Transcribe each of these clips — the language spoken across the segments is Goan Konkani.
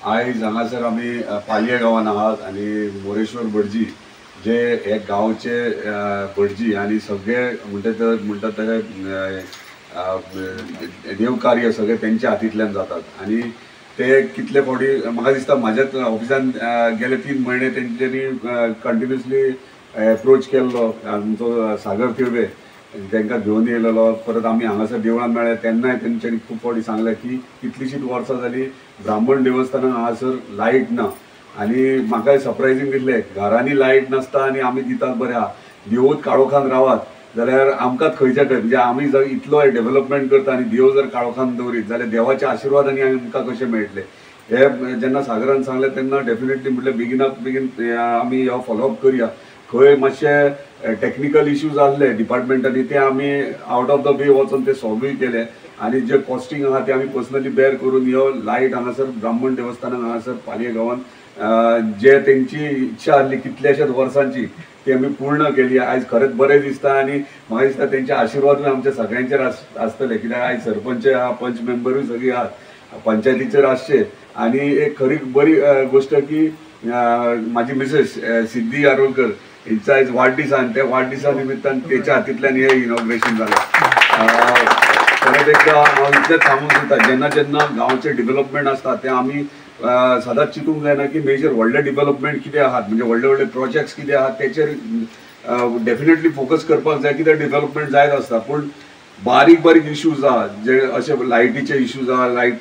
आयज हांगासर आमी पालये गांवान आहात आनी मोरेश्वर भटजी जे हे गांवचे भटजी आनी सगळे म्हणटात ते देवकार्य सगळे तेंच्या हातींतल्यान जातात आनी ते कितले फावटी म्हाका दिसता म्हाज्याच ऑफिसान गेले 3 म्हयने तेंच्यांनी कंटिन्युअसली एप्रोच केल्लो. आमचो सागर तिळवे तांकां घेवन येयलेलो. परत आमी हांगासर देवळान मेळ्ळे तेन्नाय तेंच्यांनी खूब फावटी सांगलें की कितलीशींच वर्सां जाली ब्राह्मण देवस्थानाक हांगासर लायट ना आनी म्हाका सरप्रायजींग दिसलें घरांनी लायट नासता आनी आमी दितात बरें आहा, देवूच काळोखान रावात जाल्यार आमकांच खंयच्या खंय म्हणजे आमी जर इतलो डेवलपमेंट करता आनी देव जर काळोखान दवरीत जाल्यार देवाचे आशिर्वाद आनी आमकां कशें मेळटले हे जेन्ना सागरान सांगलें तेन्ना डेफिनेटली म्हटलें बेगिनात बेगीन आमी हो फॉलोअप करया. खंय मातशे टॅक्निकल इश्यूज आहले डिपार्टमेंटांनी ते आमी आवट ऑफ the way वचून ते सॉल्वूय केले आनी जे कॉस्टिंग आहा ते आमी पर्सनली बेर करून ह्यो लायट हांगासर ब्राह्मण देवस्थानाक हांगासर पालये गांवान जे तेंची इच्छा आहली कितल्याशाच वर्सांची ती आमी पूर्ण केली. आयज खरेंच बरें दिसता आनी म्हाका दिसता तेंचे आशिर्वादूय आमच्या सगळ्यांचेर आसतले कित्याक आयज सरपंच आहा, पंच मेंबरूय सगळीं आहात, पंचायतीचेर आसचे. आनी एक खरी बरी गोश्ट की म्हाजी मिसेस सिद्धी आरोलकर हिंचो आयज वाडदीस आनी त्या वाडदिसा निमित्तान तेच्या हातींतल्यान हें इनॉग्रेशन जालें. परत एकदां हांव इतलेंच सांगूंक सोदता, जेन्ना जेन्ना गांवचें डेवलपमेंट आसता तें आमी सदांच चिंतूंक जायना की मेजर व्हडले डेवलपमेंट कितें आहात म्हणजे व्हडले व्हडले प्रोजेक्ट्स कितें आहात तेचेर डेफिनेटली फोकस करपाक जाय कित्याक डेवलपमेंट जायत आसता. पूण बारीक बारीक इश्यूज आहा जे अशे लायटीचे इश्यूज आहा, लायट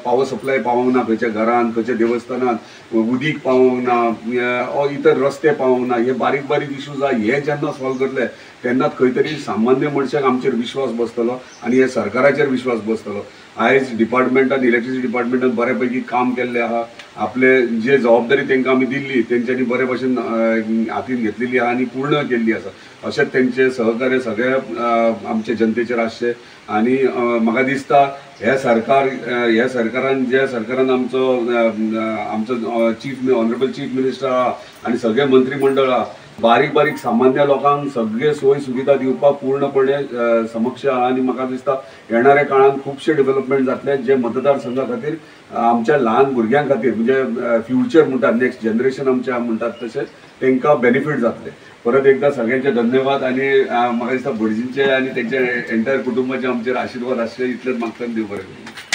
पावर सप्लाय पावोंक ना खंयच्या घरान, खंयच्या देवस्थानात उदीक पावोंक ना, इतर रस्ते पावोंक ना, हे बारीक बारीक इश्यूज आहा. हे जेन्ना सॉल्व करतले तेन्नाच खंय तरी सामान्य मनशाक आमचेर विश्वास बसतलो आनी हे सरकाराचेर विश्वास बसतलो. आयज डिपार्टमेंटान इलेक्ट्रिसिटी डिपार्टमेंटान बऱ्या पैकी काम केल्लें आहा. आपले जे जबाबदारी तांकां आमी दिल्ली तेंच्यांनी बरे भशेन हातीन घेतलेली आहा आनी पूर्ण केल्ली आसा. अशेंच तेंचें सहकार्य सगळ्या आमचे जनतेचेर आसचें आनी म्हाका दिसता हे सरकार ह्या सरकारान ज्या सरकारान आमचो आमचो चीफ ऑनरेबल चीफ मिनिस्टर आहा आनी सगळे मंत्रीमंडळ आहा बारीक बारीक सामान्य लोकांक सगळे सोय सुविधा दिवपाक पूर्णपणे समक्ष आहा. आनी म्हाका दिसता येणाऱ्या काळान खुबशे डेवलपमेंट जातले जे मतदारसंघा खातीर आमच्या ल्हान भुरग्यां खातीर म्हणजे फ्युचर म्हणटात नेक्स्ट जनरेशन आमचें म्हणटात तशें तांकां बेनिफीट जातले. परत एकदां सगळ्यांचे धन्यवाद आनी म्हाका दिसता भटजींचे आनी तेंचे एंटायर कुटुंबाचे आमचेर आशिर्वाद आसचे इतलेच मागता. देव बरें करूं.